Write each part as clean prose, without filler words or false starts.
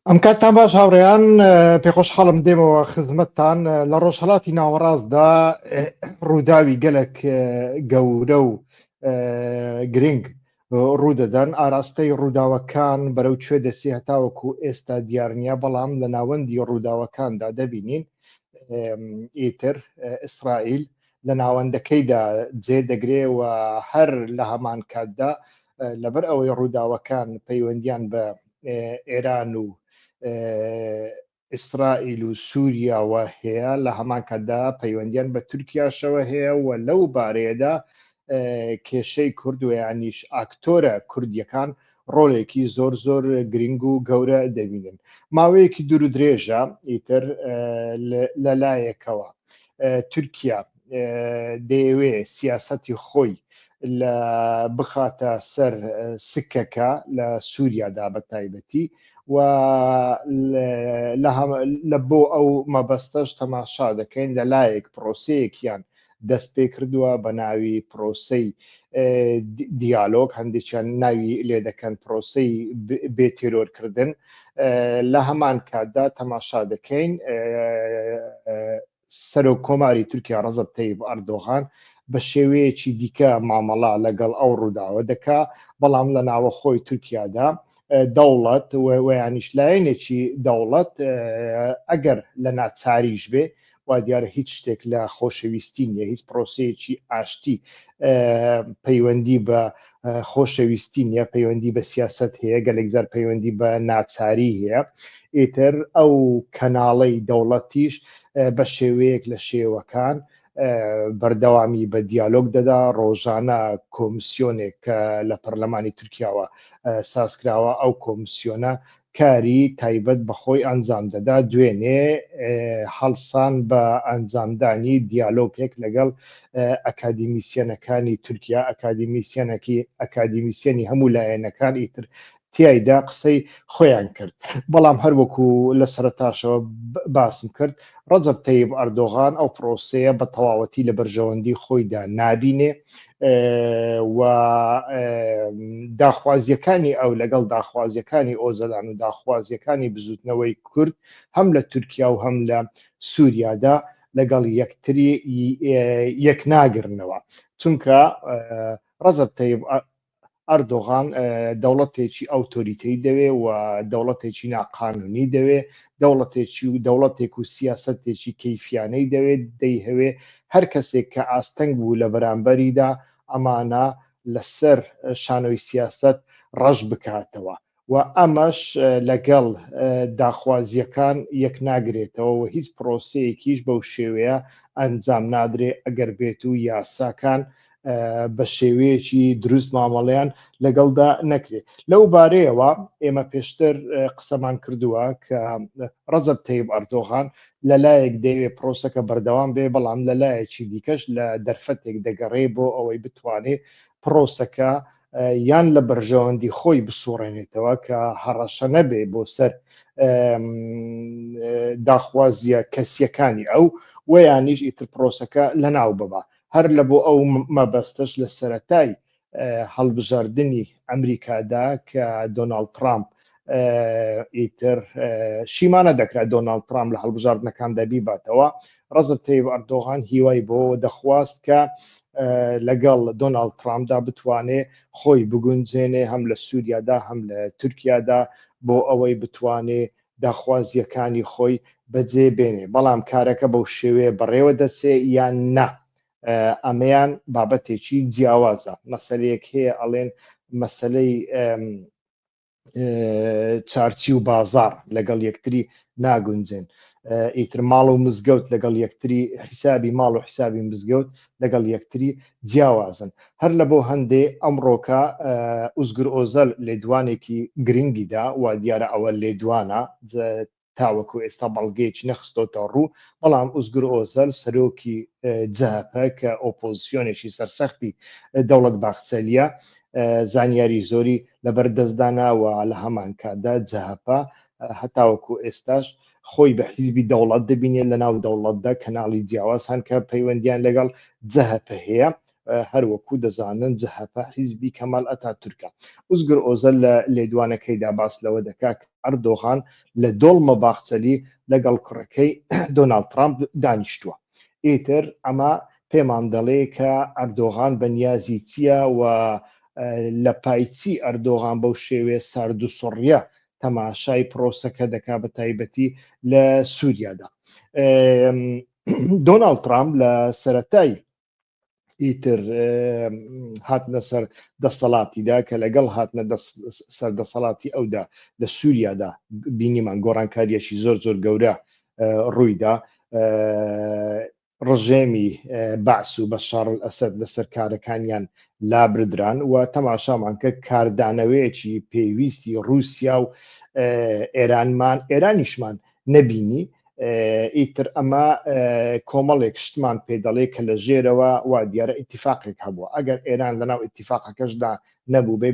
ئەم کاتتان باش هاوڕێیان، پێخۆشحاڵم دێمەوە خزمەتتان. لە ڕۆژهەڵاتی ناوەڕاستدا ڕووداوی گەلک گەورە و گرنگ ڕوودەدەن. ئاراستەی ڕووداوەکان بەرەو کوێ دەچێ هەتاوەکو ئێستا دیار نییە، بەڵام لە ناوەندی ڕووداوەکاندا دەبینین ئیتر ئیسرائیل لە ناوەندەکەیدا جێ دەگرێ و هەر لە هەمان کاتدا لەبەر ئەوەی ڕووداوەکان پەیوەندیان بە ئێران و ئیسرائیل و سووریاوە هەیە، لە هەمان کاتدا پەیوەندیان بە تورکیاشەوە هەیە و لەو بارەیەدا کێشەی کورد و یانیش ئاکتۆرە کوردیەکان ڕۆلێکی زۆر زۆر گرنگ و گەورە دەبینن. ماوەیەکی دوور و درێژە ئیتر لەلایەکەوە تورکیا دەیەوێ سیاسەتی خۆی لە بخاتە سەر سکەکە لە سووریادا بە تایبەتی و لە بۆ ئەو مەبەستەش تەماشا دەکەین لە لایەک پرۆسەیەکیان دەست پێ کردووە بە ناوی پرۆسەی دیالۆگ، هەندێکیان ناوی لێ دەکەن پرۆسەی بێ تێرۆرکردن. لە هەمان کاتدا تەماشا دەکەین سەرۆک کۆماری تورکیا ڕەجەب تەیب ئەردۆغان بە شێوەیەکی دیکە مامەڵە لەگەڵ ئەو ڕووداوە دەکا، بەڵام لە ناوەخۆی تورکیادا دەوڵەت ویانیش لایەنێکی دەوڵەت ئەگەر لە ناچاریش بێ، وا دیارە هیچ شتێک لە خۆشەویستی نییە، هیچ پرۆسەیەکی ئاشتی پەیوەندی بە خۆشەویستی نییە، پەیوەندی بە سیاست هەیە، گەلێک جار پەیوەندی بە ناچاری هەیە. ئیتر ئەو کەناڵەی دەوڵەتیش بە شێوەیەک لە شێوەکان بەردەوامی بە دیالۆگ دەدا. ڕۆژانە کۆمسیۆنێک کە لە پەرلەمانی تورکیاوە سازکراوە، ئەو کۆمسیۆنە کاری تایبەت بە خۆی ئەنجام دەدا. دوێنێ هەڵسان بە ئەنجامدانی دیالۆگێک لەگەڵ ئەکادیمیسیەنەکانی تورکیا، ئەکادیمیسیەنەکی ئەکادیمیسیەنی هەموو لایەنەکان ئیتر تیایدا قسەی خۆیان کرد. بەڵام هەروەکو لە سەرەتاشەوە باسم کرد، ڕەجەب تەیب ئەردۆغان ئەو پرۆسەیە بە تەواوەتی لە بەرژەوەندی خۆیدا نابینێ و داخوازیەکانی ئەو لەگەڵ داخوازیەکانی ئۆجەلان و داخوازیەکانی بزوتنەوەی کورد هەم لە تورکیا و هەم لە سووریادا لەگەڵ یەکتری یەک ناگرنەوە، چونکە ڕەجەب تەیب ئەردۆغان دەوڵەتێکی ئەوتۆریتەی دەوێ و دەوڵەتێکی ناقانونی دەوێ، دەوڵەتێکی و دەوڵەتێک و سیاسەتێکی کەیفیانەی دەوێت، دەیهەوێ هەر کەسێک کە ئاستەنگ بوو لە بەرامبەریدا ئەمانە لەسەر شانۆی سیاسەت ڕەش بکاتەوە و ئەمەش لەگەڵ داخوازییەکان یەکناگرێتەوە و هیچ پرۆسەیەکیش بەو شێوەیە ئەنجام نادرێ ئەگەر بێت و یاساکان بە شێوەیەکی دروست مامەڵەیان لەگەڵدا نەکرێت. لەو بارەیەوە ئێمە پێشتر قسەمان کردووە کە ڕەجەب تەیب ئەردۆغان لەلایەک دەیەوێت پرۆسەکە بەردەوام بێ، بەڵام لەلایەکی دیکەش لە دەرفەتێک دەگەڕێ بۆ ئەوەی بتوانێت پرۆسەکە یان لە بەرژەوەندی خۆی بسوڕێنێتەوە کە هەڕەشە نەبێ بۆ سەر داخوازیە کەسیەکانی ئەو، ویانیش ئیتر پرۆسەکە لەناو ببا. هەر لە بۆ ئەو مەبەستەش لە سەرەتای هەڵبژاردنی ئەمریکادا کە دۆناڵد ترامپ ئیتر شیمانە دەکرا دۆناڵد ترامپ لە هەڵبژاردنەکاندا بیباتەوە، ڕەجەب تەیب ئەردۆغان هیوای بۆ دەخواست کە لەگەڵ دۆناڵد ترامپدا بتوانێ خۆی بگونجێنێ هەم لە سووریادا هەم لە تورکیادا بۆ ئەوەی بتوانێ داخوازییەکانی خۆی بەجێ بێنێ، بەڵام کارەکە بەو شێوەیە بەڕێوە دەچێ یان نا ئەمەیان بابەتێکی جیاوازە. مەسەلەیەک هەیە ئەڵێن مەسەلەی چارچی و بازار لەگەڵ یەکتری ناگونجێن، ئیتر ماڵ و مزگەوت لەگەڵ یەکتری، حیسابی ماڵ و حیسابی مزگەوت لەگەڵ یەکتری جیاوازن. هەر لە بۆ هەندێ ئەمڕۆکە ئوزگر ئۆزەل لێدوانێکی گرنگی دا و دیارە ئەوە لێدوانە تاوەکو ئێستا بەڵگەیەکی نەخستۆتە ڕوو، بەڵام ئوزگر ئۆزەل سەرۆکی جەهەپە کە ئۆپۆزسیۆنێکی سەرسەختی دەوڵەت باخچەلیە زانیاری زۆری لەبەر دەستدانا و لە هەمان کاتدا جەهەپە هەتاوەکو ئێستاش خۆی بە حیزبی دەوڵەت دەبینێت. لە ناو دەوڵەتدا کەناڵی جیاواز هەن کە پەیوەندیان لەگەڵ جەهەپە هەیە. هەروەکو دەزانن جەهەپە حیزبی کەمال ئەتاتورکە. ئوزگور ئۆزەل لە لێدوانەکەیدا باس لەوە دەکا کە ئەردۆغان لە دۆڵمە باخچەلی لەگەڵ کوڕەکەی دۆناڵد ترامپ دانیشتووە. ئیتر ئەمە پێمان دەڵێ کە ئەردۆغان بە نیازی چییە و لە پای چی ئەردۆغان بەو شێوەیە ساردوسڕیە تەماشای پرۆسەکە دەکا بە تایبەتی لە سووریادا. دۆناڵد ترامپ لە سەرەتای ئیتر هاتنە سەر دەسەڵاتیدا کە لەگەڵ هاتنە سەر دەسەڵاتی ئەودا لە سووریادا بینیمان گۆڕانکاریەکی زۆر زۆر گەورە ڕوویدا ڕژێمی بەعس و بەشار ئەسەد لەسەر کارەکانیان لابردران و تەماشامان کە کاردانەوەیەکی پێویستی رووسیا و ئێرانمان ئێرانیشمان نەبینی ئیتر ئەمە کۆمەڵێک شتمان پێ دەڵێ کە لە ژێرەوە وا دیارە ئیتیفاقێک هەبووە ئەگەر ئێران لەناو ئیتیفاقەکەشدا نەبوو بێ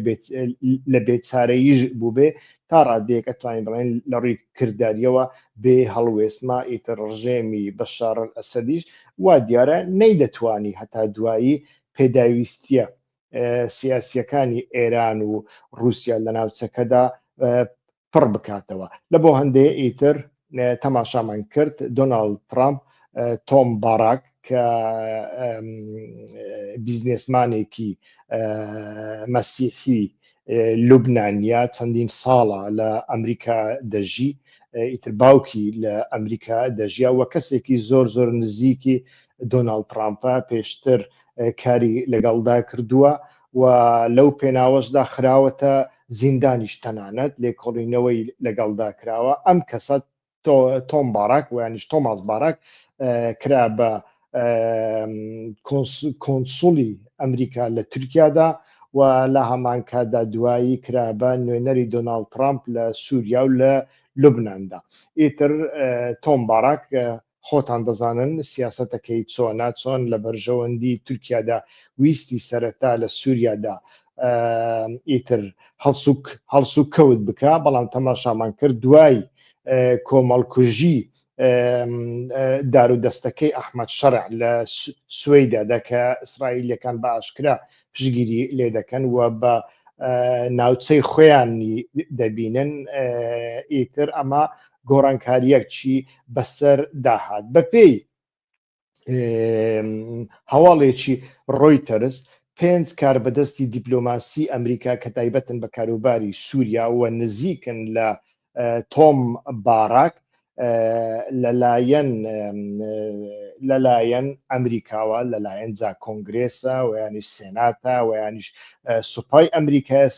لە بێچارەییش بوو بێ تا ڕادەیەک ئەتوانین بڵێن لە ڕووی کرداریەوە بێ هەڵوێستما ئیتر ڕژێمی بەشار ئەسەدیش وا دیارە نەیدەتوانی هەتا دوایی پێداویستیە سیاسیەکانی ئێران و رووسیا لە ناوچەکەدا پڕ بکاتەوە لە بۆ هەندێ ئیتر تەماشامان کرد دۆناڵد ترامپ تۆم باراک کە بیزنسمانێکی مەسیحی لوبنانە چەندین ساڵە لە ئەمریکا دەژی ئیتر باوکی لە ئەمریکا دەژیا و کەسێکی زۆر زۆر نزیکی دۆناڵد ترامپە پێشتر کاری لەگەڵدا کردووە و لەو پێناوەشدا خراوەتە زیندانیش تەنانەت لێکۆڵینەوەی لەگەڵدا کراوە ئەم کەسە تۆم باراک ویانیش تۆماس باراک کرا بە کۆنسولی ئەمریکا لە تورکیادا و لە هەمان کاتدا دوایی کرا بە نوێنەری دۆناڵد ترامپ لە سووریا و لە لوبنااندا ئیتر تۆم باراک خۆتان دەزانن سیاسەتەکەی چۆنە، چۆن لە بەرژەوەندی تورکیادا ویستی سەرەتا لە سوریادا ئیتر هەڵسوکەوت بکا، بەڵام تەماشامان کرد دوای کۆمەڵکوژی دارو دەستەکەی ئەحمەد شەرع لە سوەیدادا کە ئیسرائیلیەکان بە ئاشکرا پشتگیری لێ دەکەن و بە ناوچەی خۆیانی دەبینن ئیتر ئەمە گۆڕانکارییەک چی بەسەر داهات بەپێی هەواڵێکی ڕۆیتەرز پێنج کاربەدەستی دیپلۆماسی ئەمریکا کە تایبەتن بە کاروباری سووریا و نزیکن لە تۆم باراک لەلایەن لەلایەن ئەمریکاوە لەلایەن جا کۆنگرێسە و یانیش سێناتە و یانیش سوپای ئەمریکایە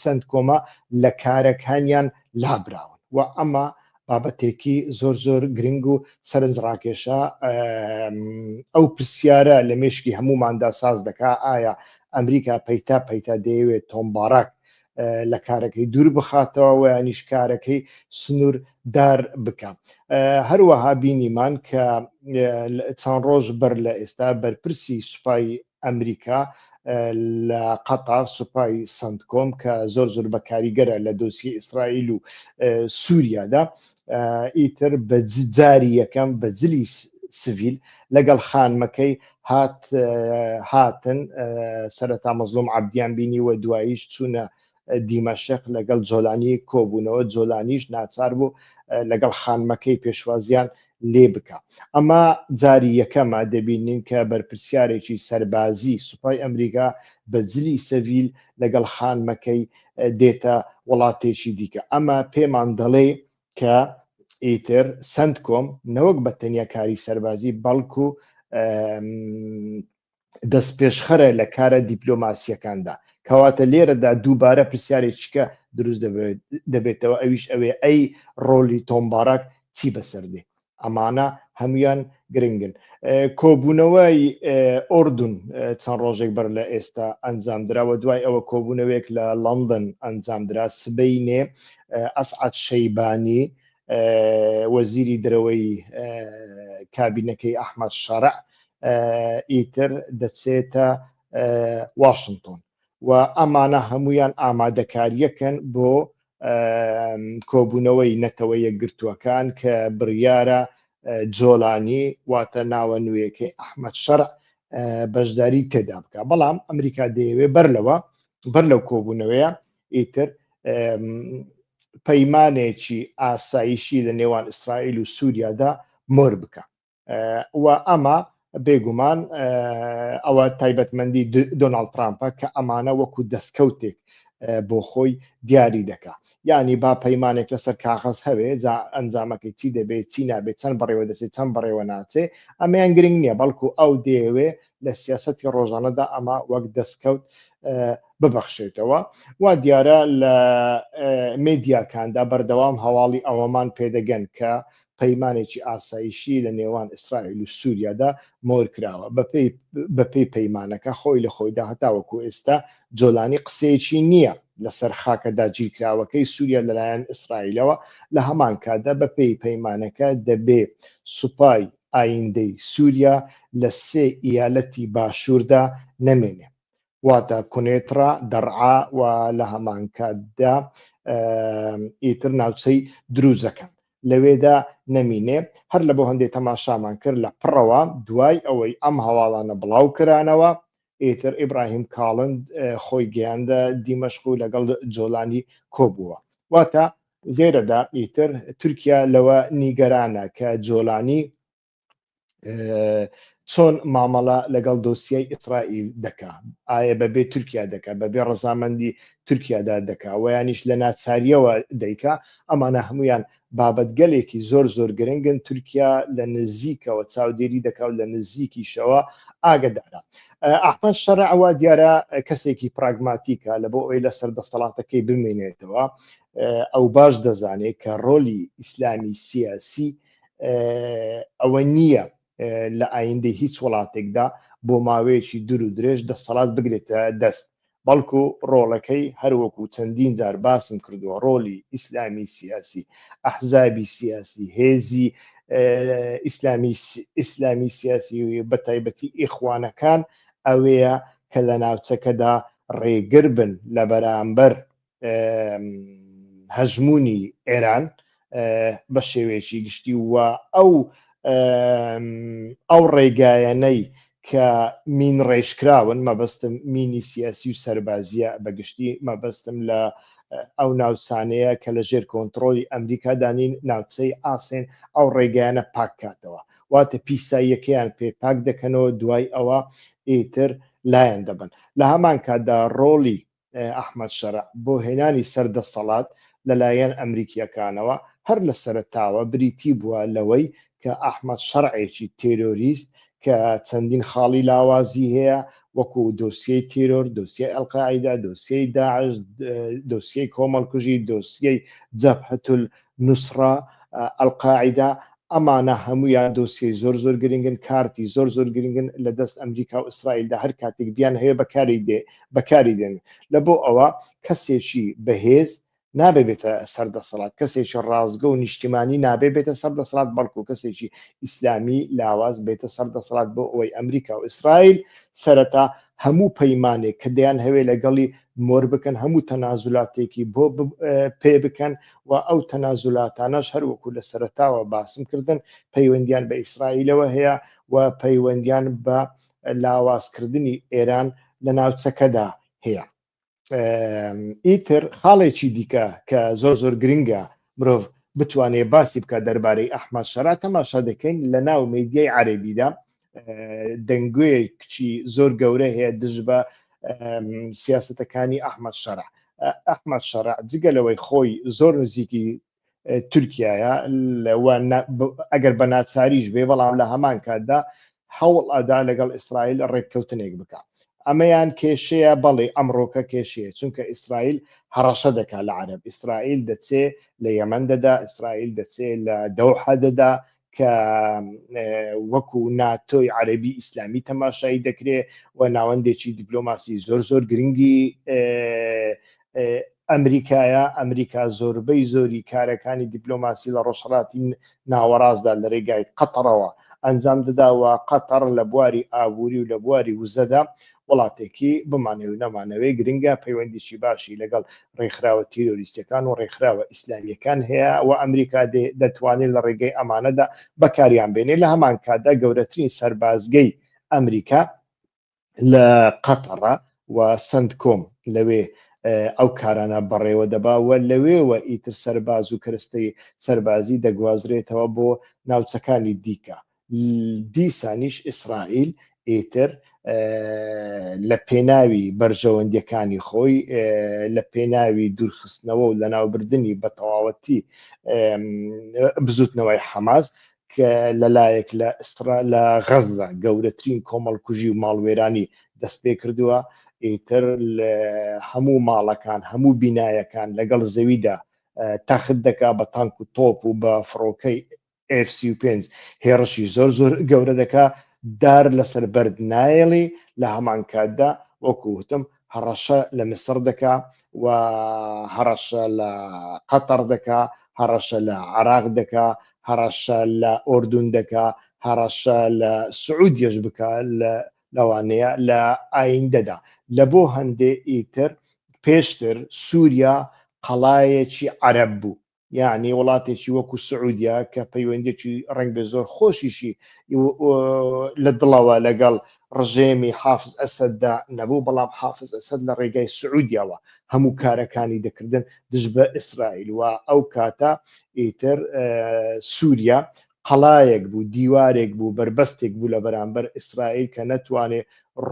سنتکۆمە لە کارەکانیان لابراون و ئەمە بابەتێکی زۆر زۆر گرنگ و سەرنج ڕاکێشە ئەو پرسیارە لە مێشکی هەموماندا ساز دەکا ئایا ئەمریکا پەیتا پەیتا دەیەوێت تۆم باراک لە کارەکەی دوور بخاتەوە و یانیش کارەکەی سنوور دار بکە هەروەها بینیمان کە چەند ڕۆژ بەر لە ئێستا بەرپرسی سوپای ئەمریکا لە قەتار سوپای سنتکۆم کە زۆر زۆر بەکاریگەرە لە دۆسیە ئیسرائیل و سووریادا ئیتر بە جاری یەکەم بە جلی سڤیل لەگەڵ خانمەکەی هات هاتن سەرەتا مەزلوم عەبدیان بینی و دواییش چوونە دیمەشق لەگەڵ جۆلانی کۆبوونەوە جۆلانیش ناچار بوو لەگەڵ خانمەکەی پێشوازیان لێ بکە ئەمە جاری یەکەمە دەبینین کە بەرپرسیارێکی سەربازی سوپای ئەمریکا بە جلی سەڤیل لەگەڵ خانمەکەی دێتە وڵاتێکی دیکە ئەمە پێمان دەڵێ کە ئیتر سنتکۆم نەوەک بە تەنیا کاری سەربازی بەڵکو دەستپێشخەرە لە کارە دیپلۆماسیەکاندا کەواتە لێرەدا دووبارە پرسیارێکیکە دروست دەبێتەوە ئەویش ئەوێ ئەی ڕۆلی تۆم باراک چی بەسەر دێ ئەمانە هەمویان گرنگن کۆبوونەوەی ئۆردون چەند ڕۆژێک بەر لە ئێستا ئەنجام دراوە دوای ئەوە کۆبوونەوەیەک لە لەندەن ئەنجام درا سبەینێ ئەسعد شەیبانی وەزیری دەرەوەی کابینەکەی ئەحمەد شەرع ئیتر دەچێتە واشنتۆن و ئەمانە هەمویان ئامادەکاریەکەن بۆ کۆبوونەوەی نەتەوە یەکگرتووەکان کە بڕیارە جۆلانی واتە ناوە نوێیەکەی ئەحمەد شەرع بەشداری تێدا بکە. بەڵام ئەمریکا دەیەوێ بەر لەوە، بەر لەو کۆبوونەوەیە ئیتر پەیمانێکی ئاسایشی لە نێوان ئیسرائیل و سووریادا مۆر بکە و ئەمە بێگومان ئەوە تایبەتمەندی دۆناڵد ترامپە کە ئەمانە وەکو دەستکەوتێک بۆ خۆی دیاری دەکا. یانی با پەیمانێک لەسەر کاغەز هەبێ، جا ئەنجامەکەی چی دەبێ، چی نابێ، چەند بەڕێوە دەچێ، چەند بەڕێوە ناچێ، ئەمەیان گرنگ نییە، بەڵکو ئەو دەیەوێ لە سیاسەتی ڕۆژانەدا ئەمە وەک دەستکەوت ببەخشێتەوە. وا دیارە لە مێدیاکاندا بەردەوام هەواڵی ئەوەمان پێدەگەن کە پەیمانێکی ئاسایشی لە نێوان ئیسرائیل و سووریادا مۆر کراوە. بەپێی پەیمانەکە خۆی لە خۆیدا هەتاوەکو ئێستا جۆلانی قسەیەکی نییە لەسەر خاکە داگیرکراوەکەی سووریا لەلایەن ئیسرائیلەوە، لە هەمان کاتدا بەپێی پەیمانەکە دەبێ سوپای ئایندەی سووریا لە سێ ئیالەتی باشووردا نەمێنێ. واتە کونێتڕا، دەرعا و لە هەمانکاتدا ئیتر ناوچەی دروزەکان لەوێدا نەمینێ. هەر لە بۆ هەندێ تەماشامان کرد لە پڕەوە دوای ئەوەی ئەم هەواڵانە بڵاو کرانەوە ئیتر ئیبراهیم کاڵن خۆی گەیاندە دیمەشق و لەگەڵ جۆلانی کۆبووە. واتە لێرەدا ئیتر تورکیا لەوە نیگەرانە کە جۆلانی چۆن مامەڵە لەگەڵ دۆسیای ئیسرائیل دەکا، ئایا بەبێ تورکیا دەکا، بەبێ ڕەزامەندی تورکیادا دەکا ویانیش لە ناچاریەوە دەیکا. ئەمانە هەمویان بابەتگەلێکی زۆر زۆر گرنگن، تورکیا لە نزیکەوە چاودێری دەکا و لە نزیکیشەوە ئاگەدارە. ئەحمەد شەرع وا دیارە کەسێکی پراگماتیکە لە بۆ ئەوەی لەسەر دەسەڵاتەکەی بمێنێتەوە. ئەو باش دەزانێت کە ڕۆلی ئیسلامی سیاسی ئەوە نییە لە ئایندەی هیچ وڵاتێکدا بۆ ماوەیەکی دوور و درێژ دەسەڵات بگرێتە دەست، بەڵکو ڕۆڵەکەی هەروەکو چەندین جار باسم کردووە ڕۆلی ئیسلامی سیاسی، ئەحزابی سیاسی، هێزی ئیسلامی ئیسلامی سیاسی بە تایبەتی ئیخوانەکان ئەوەیە کە لە ناوچەکەدا ڕێگر بن لە بەرامبەر هەژموونی ئێران بە شێوەیەکی گشتی و ئەو ئەو ڕێگایەنەی کە مین ڕێژکراون، مەبەستم مینی سیاسی و سەربازیە بەگشتی، مەبەستم لە ئەو ناوچانەیە کە لە ژێر کۆنتڕۆلی ئەمریکادا نین، ناوچەی ئاسێن، ئەو ڕێگایانە پاککاتەوە، واتە پیساییەکەیان پێ پاک دەکەنەوە، دوای ئەوە ئیتر لایان دەبەن. لە هەمان کاتدا ڕۆڵی ئەحمەد شەرع بۆ هێنانی سەر دەسەڵات لەلایەن ئەمریکییەکانەوە هەر لە سەرەتاوە بریتی بووە لەوەی کە ئەحمەد شەرعێکی تێرۆریست کە چەندین خاڵی لاوازی هەیە وەکو دۆسیەی تێرۆر، دۆسیەی ئەلقاعیدە، دۆسیەی داعش، دۆسیەی کۆمەڵکوژی، دۆسیەی جەبهەتول نوسڕە، ئەلقاعیدە، ئەمانە هەموویان دۆسیەی زۆر زۆر گرنگن، کارتی زۆر زۆر گرنگن لە دەست ئەمریکا و ئیسرائیلدا هەر کاتێک بیان هەیە بەکاری دێ بەکاری دێن. لە بۆ ئەوە کەسێکی بەهێز نابێ بێتە سەر دەسەڵات، کەسێکی ڕاستگۆ و نیشتیمانی نابێ بێتە سەر دەسەڵات، بەڵکو کەسێکی ئیسلامی لاواز بێتە سەر دەسەڵات بۆ ئەوەی ئەمریکا و ئیسرائیل سەرەتا هەموو پەیمانێک کە دەیان هەوێ لەگەڵی مۆر بکەن، هەموو تەنازولاتێکی بۆ پێ بکەن و ئەو تەنازولاتانەش هەر وەکو لە سەرەتاوە باسم کردن پەیوەندیان بە ئیسرائیلەوە هەیە و پەیوەندیان بە لاوازکردنی ئێران لە ناوچەکەدا هەیە. ئیتر خاڵێکی دیکە کە زۆر زۆر گرنگە مرۆڤ بتوانێت باسی بکات دەربارەی ئەحمەد شەرع، تەماشا دەکەین لە ناو میدیای عەرەبیدا دەنگۆیەکی زۆر گەورە هەیە دژ بە سیاسەتەکانی ئەحمەد شەرع. ئەحمەد شەرع جگە لەوەی خۆی زۆر نزیکی تورکیایە ئەگەر بە ناچاریش بێ، بەڵام لە هەمان کاتدا هەوڵ ئەدا لەگەڵ ئیسرائیل ڕێککەوتنێک بکە. ئەمەیان کێشەیە، بەڵێ ئەمڕۆکە کێشەیە، چونکە ئیسرائیل هەڕەشە دەکا لە عەرەب، ئیسرائیل دەچێ لە یەمەن دەدا، ئیسرائیل دەچێ لە دەوحە دەدا کە وەکو ناتۆی عەرەبی ئیسلامی تەماشایی دەکرێ و ناوەندێکی دیپلۆماسی زۆر زۆر گرنگی ئەمریکایە. ئەمریکا زۆربەی زۆری کارەکانی دیپلۆماسی لە ڕۆژهەڵاتی ناوەڕاستدا لە رێگای قەتەڕەوە ئەنجام دەدا و قەتەڕ لە بواری ئابووری و لە بواری وزەدا وڵاتێکی بمانەوێ و نەمانەوێ گرنگە، پەیوەندیی باشی لەگەڵ رێکخراوە تیرۆریستیەکان و رێکخراوە ئیسلامیەکان هەیە و ئەمریکا دەتوانێت لە رێگەی ئەمانەدا بەکاریان بێنێ. لە هەمان کاتدا گەورەترین سەربازگەی ئەمریکا. لە قەتەڕە و سەنتکۆم لەوێ ئەو کارانە بەڕێوە دەبا و لەوێوە ئیتر سەرباز و کەرستەی سەربازی دەگوازرێتەوە بۆ ناوچەکانی دیکە. دیسانیش ئیسرائیل ئیتر لە پێناوی بەرژەوەندیەکانی خۆی لە پێناوی دوورخستنەوە و لەناوبردنی بە تەواوەتی بزوتنەوەی حەماس کە لەلایەک لە ئیسرا لە غەززە گەورەترین کۆمەڵکوژی و ماڵوێرانی دەست پێ کردووە ئیتر هەموو ماڵەکان هەموو بینایەکان لەگەڵ زەویدا تەخت دەکا بە تانک و تۆپ و بە فڕۆکەی F-35 هێڕشی زۆر زۆر گەورە دەکا، دار لەسەر بەرد نایەڵی، لە هەمان کاتدا وەکو وتم هەڕەشە لە میسڕ دەکا و هەڕەشە لە قەتەڕ دەکا، هەڕەشە لە عێراق دەکا، هەڕەشە لە ئۆردون دەکا، هەڕەشە لە سعودیەش بکا لەوانەیە لە ئایندەدا. لە بۆ هەندێ ئیتر پێشتر سوریا قەڵایەکی عەرەب بوو، یەعنی وڵاتێکی وەکو سعودیا کە پەیوەندیەکی ڕەنگبێ زۆر خۆشیشی لە دڵەوە لەگەڵ ڕژێمی حافز ئەسەددا نەبوو، بەڵام حافز ئەسەد لە ڕێگای سعودیاوە هەموو کارەکانی دەکردن دژ بە ئیسرائیل و ئەو کاتە ئیتر سوریا قەڵایەک بوو، دیوارێک بوو، بەربەستێک بوو لە بەرامبەر ئیسرائیل کە نەتوانێ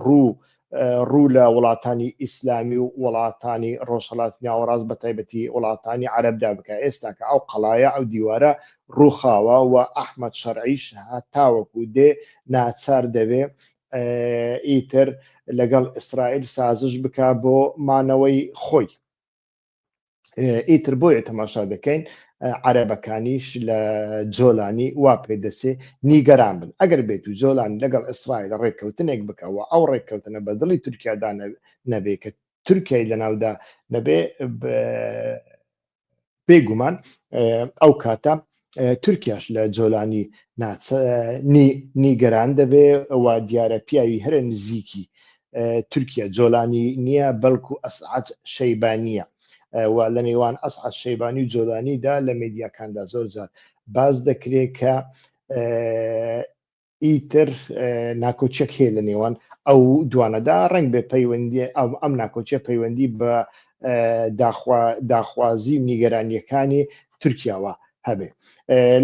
ڕوو ڕوو لە وڵاتانی ئیسلامی و وڵاتانی ڕۆژهەڵاتی ناوەڕاست بە تایبەتی وڵاتانی عەرەبدا بکا. ئێستا کە ئەو قەڵایە، ئەو دیوارە ڕووخاوە و ئەحمەد شەرعیش هەتاوەکو دێ ناچار دەبێ ئیتر لەگەڵ ئیسرائیل سازش بکا بۆ مانەوەی خۆی. ئیتر بۆیە تەماشا دەکەین عەرەبەکانیش لە جۆلانی وا پێدەچێ نیگەران بن ئەگەر بێت و جۆلانی لەگەڵ ئیسرائیل ڕێککەوتنێک بکەوە ئەو ڕێککەوتنە بە دڵی تورکیادا نەبێ کە تورکیای لەناودا نەبێ بێگومان ئەو کاتە تورکیاش لە جۆلانی نیگەران دەبێ و دیارە پیاوی هەرە نزیکی تورکیا جۆلانی نییە بەڵکو ئەسعد شەیبانیە و لە نێوان ئەسعد شەیبانی و جۆلانیدا لە میدیاکاندا زۆر جار باز دەکرێت کە ئیتر ناکۆکیەک هەیە لە نێوان ئەو دوانەدا، ڕەنگ بێ پەیوەندی ئەم ناکۆکیە پەیوەندی بە داخوازی و نیگەرانیەکانی تورکیاوە هەبێ.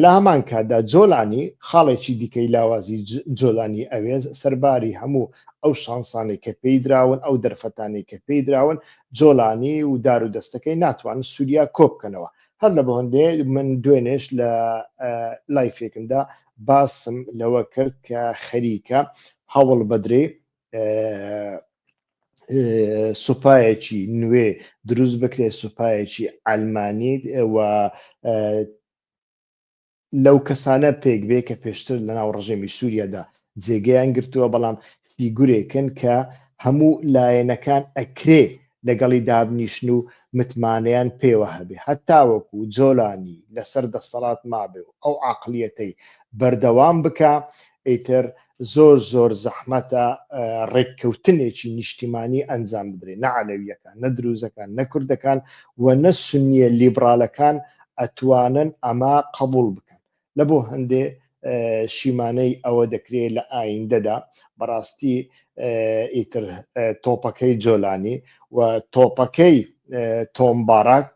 لە هەمان کاتدا جۆلانی خاڵێکی دیکەی لاوازی جۆلانی ئەوێ سەرباری هەموو ئەو شانسانەی کە پێی دراون، ئەو دەرفەتانەی کە پێی دراون، جۆلانی و دار و دەستەکەی ناتوانن سووریا کۆبکەنەوە. هەر لە بەهۆندێ من دوێنێش لە لایفێکمدا باسم لەوە کرد کە خەریکە هەوڵ بدرێ سوپایەکی نوێ دروست بکرێت، سوپایەکی ئەلمانی و لەو کەسانە پێک بێ کە پێشتر لەناو ڕژێمی سووریادا جێگەیان گرتووە، بەڵام فیگورێکن کە هەموو لایەنەکان ئەکرێ لەگەڵی دابنیشن و متمانەیان پێوە هەبێ هەتاوەکو جۆلانی لەسەر دەسەڵات مابێ و ئەو عەقڵیەتەی بەردەوام بکا ئیتر زۆر زۆر زەحمەتە ڕێککەوتنێکی نیشتیمانی ئەنجام بدرێ نە عەلەویەکان نە دروزەکان نە کوردەکان و نە سونیە لیبڕالەکان ئەتوانن ئەمە قبوڵ بکەن لە بۆ هەندێ شیمانەی ئەوە دەکرێ لە ئایندەدا بەڕاستی ئیتر تۆپەکەی جۆلانی و تۆپەکەی تۆم باراک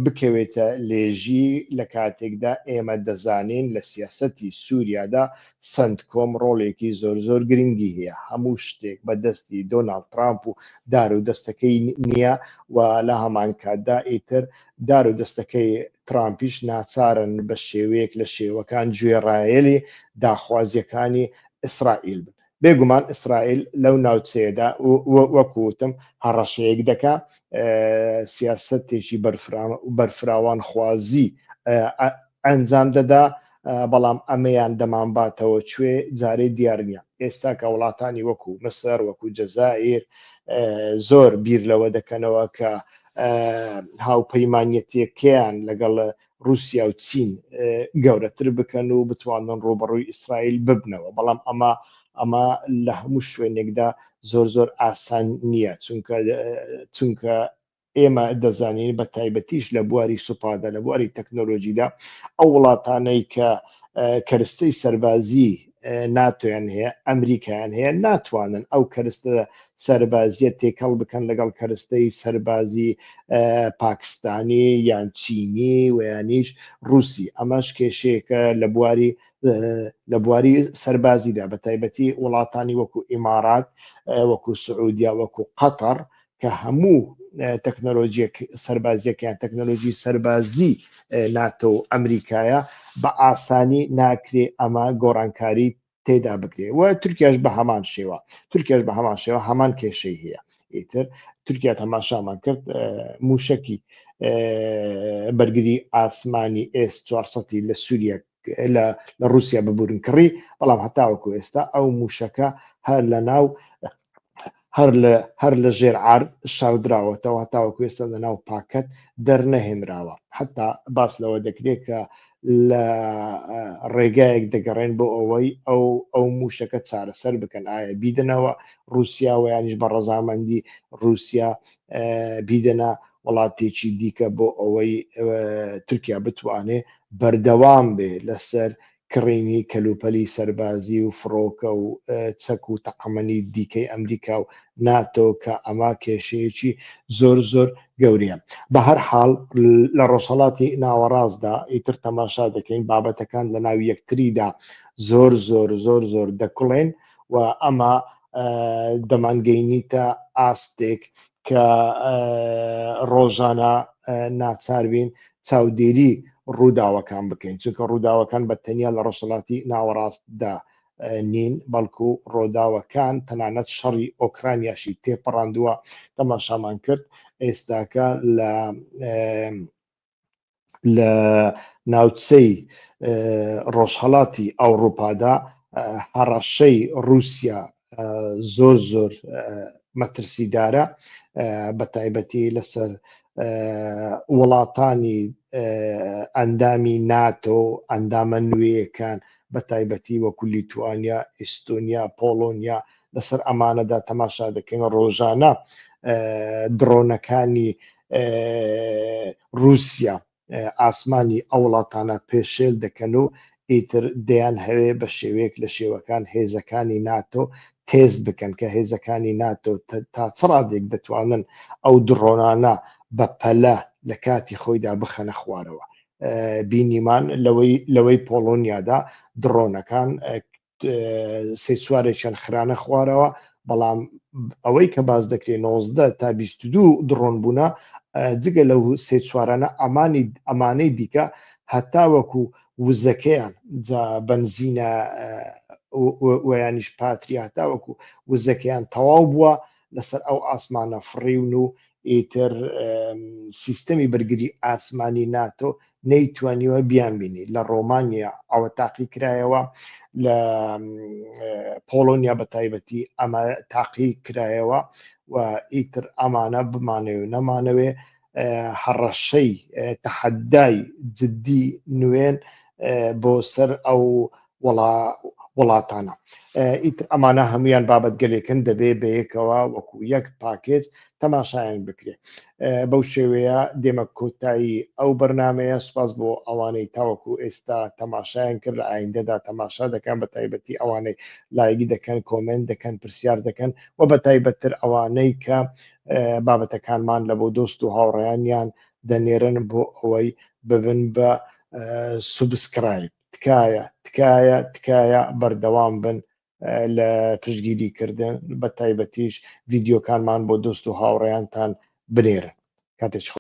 بکەوێتە لێژی لە کاتێکدا ئێمە دەزانین لە سیاسەتی سووریادا سنتکۆم ڕۆڵێکی زۆر زۆر گرنگی هەیە هەموو شتێک بە دەستی دۆناڵد ترامپ و دار و دەستەکەی نییە و لە هەمان کاتدا ئیتر دار و دەستەکەی ترامپیش ناچارن بە شێوەیەک لە شێوەکان گوێڕایەلی داخوازییەکانی ئیسرائیل بن. بێگومان ئیسرائیل لەو ناوچەیەدا وەکو وتم هەڕەشەیەک دەکا، سیاسەتێکی بەرفراوانخوازی ئەنجام دەدا، بەڵام ئەمەیان دەمانباتەوە کوێ جارێ دیار نییە. ئێستا کە وڵاتانی وەکو مسر، وەکو جەزائیر زۆر بیر لەوە دەکەنەوە کە هاوپەیمانیەتیەکەیان لەگەڵ رووسیا و چین گەورەتر بکەن و بتوانن ڕووبەڕووی ئیسرائیل ببنەوە، بەڵام ئەمە ئەمە لە هەموو شوێنێکدا زۆر زۆر ئاسان نییە، چونکە چونکە ئێمە دەزانین بە تایبەتیش لە بواری سوپادا، لە بواری تەکنۆلۆژیدا ئەو وڵاتانەی کە کەرستەی سەربازی ناتۆیان هەیە، ئەمریکایان هەیە، ناتوانن ئەو کەرستە سەربازیە تێکەڵ بکەن لەگەڵ کەرستەی سەربازی پاکستانی یان چینی و یانیش ڕووسی. ئەمەش کێشەیەکە لە بواری لە بواری سەربازیدا، بە تایبەتی وڵاتانی وەکو ئیمارات، وەکو سعودیا، وەکو قەتەر کە هەموو تەکنەلۆژیەک سەربازیەکەیان تەکنەلۆژی سەربازی ناتۆ و ئەمریکایە، بە ئاسانی ناکرێ ئەمە گۆڕانکاری تێدا بکرێ. و تورکیاش بە هەمان شێوە، تورکیاش بە هەمان شێوە هەمان کێشەی هەیە. ئیتر تورکیا تەماشامان کرد موشکی بەرگری ئاسمانی ئێس 400 لە سووریا لە رووسیا ببورن کڕی، بەڵام هەتاوەکو ئێستا ئەو موشەکە هەر لە ناو هەر لە هەر لە ژێر عرد شاردراوەتەوە، هەتاوەکو ئێستا لە ناو پاکەت دەرنەهێنراوە. حتا باس لەوە دەکرێت کە لە ڕێگایەک دەگەڕێن بۆ ئەوەی ئەو موشەکە چارەسەر بکەن، ئایا بیدەنەوە رووسیا و یانیش بە ڕەزامەندی رووسیا بیدەنە وڵاتێکی دیکە بۆ ئەوەی تورکیا بتوانێ بەردەوام بێ لەسەر کڕینی کەلوپەلی سەربازی و فڕۆکە و چەک و تەقەمەنی دیکەی ئەمریکا و ناتۆ، کە ئەمە کێشەیەکی زۆر زۆر گەورەیە. بە هەر حاڵ لە ڕۆژهەڵاتی ناوەڕاستدا ئیتر تەماشا دەکەین بابەتەکان لە ناو یەکتریدا زۆر زۆر زۆر زۆر دەکوڵێن و ئەمە دەمانگەینیتە ئاستێک کە ڕۆژانە ناچار بین چاودێری ڕووداوەکان بکەین، چونکە ڕووداوەکان بە تەنیا لە ڕۆژهەڵاتی ناوەڕاستدا نین، بەڵکو ڕووداوەکان تەنانەت شەڕی ئۆکرانیاشی تێپەڕاندووە. تەماشامان کرد ئێستاکە لە لە ناوچەی ڕۆژهەڵاتی ئەوروپادا هەڕەشەی رووسیا زۆر زۆر مەترسیدارە، بە تایبەتی لەسەر وڵاتانی ئەندامی ناتۆ، ئەندامە نوێیەکان، بە تایبەتی وەکو لیتوانیا، ئیستۆنیا، پۆڵۆنیا. لەسەر ئەمانەدا تەماشا دەکەین ڕۆژانە دڕۆنەکانی رووسیا ئاسمانی ئەو وڵاتانە پێشێل دەکەن و ئیتر دەیان هەوێ بە شێوەیەک لە شێوەکان هێزەکانی ناتۆ تێست بکەن کە هێزەکانی ناتۆ تا چ ڕادێک دەتوانن ئەو دڕۆنانە بە پەلە لە کاتی خۆیدا بخەنە خوارەوە. بینیمان لەوەی پۆڵۆنیادا دڕۆنەکان سێ چوارێکیان خرانە خوارەوە، بەڵام ئەوەی کە باس دەکرێت 19 تا 22 دڕۆن بوونە، جگە لەو سێ چوارانە ئەمانی ئەمانەی دیکە هەتاوەکو وزەکەیان جا بەنزینە ویانیش پاتری هەتاوەکو وزەکەیان تەواو بووە لەسەر ئەو ئاسمانە فڕیون و ئیتر سیستەمی بەرگری ئاسمانی ناتۆ نەیتوانیوە بیانبینی. لە ڕۆمانیا ئەوە تاقی کرایەوە، لە پۆڵۆنیا بە تایبەتی ئەمە تاقی کرایەوە و ئیتر ئەمانە بمانەوێ و نەمانەوێ هەڕەشەی تەحەدای جدی نوێن بۆ سەر ئەو وڵاتانە. ئیتر ئەمانە هەمویان بابەتگەلێکن دەبێ بەیەکەوە وەکو یەک پاکێج تەماشایان بکرێ. بەو شێوەیە دێمە کۆتایی ئەو بەرنمەیە. سوپاس بۆ ئەوانەی تاوەکو ئێستا تەماشایان کرد، لە ئایندەدا تەماشا دەکەن، بە تایبەتی ئەوانەی لایک دەکەن، کۆمێنت دەکەن، پرسیار دەکەن و بە تایبەتتر ئەوانەی کە بابەتەکانمان لە بۆ دۆست و هاوڕێیانیان دەنێرن بۆ ئەوەی ببن بە subscribe. تکایە تکایە تکایە بەردەوام بن لە پشتگیری کردن، بە تایبەتیش ڤیدیۆکانمان بۆ دۆست و هاوڕێیانتان بنێرن. کاتێک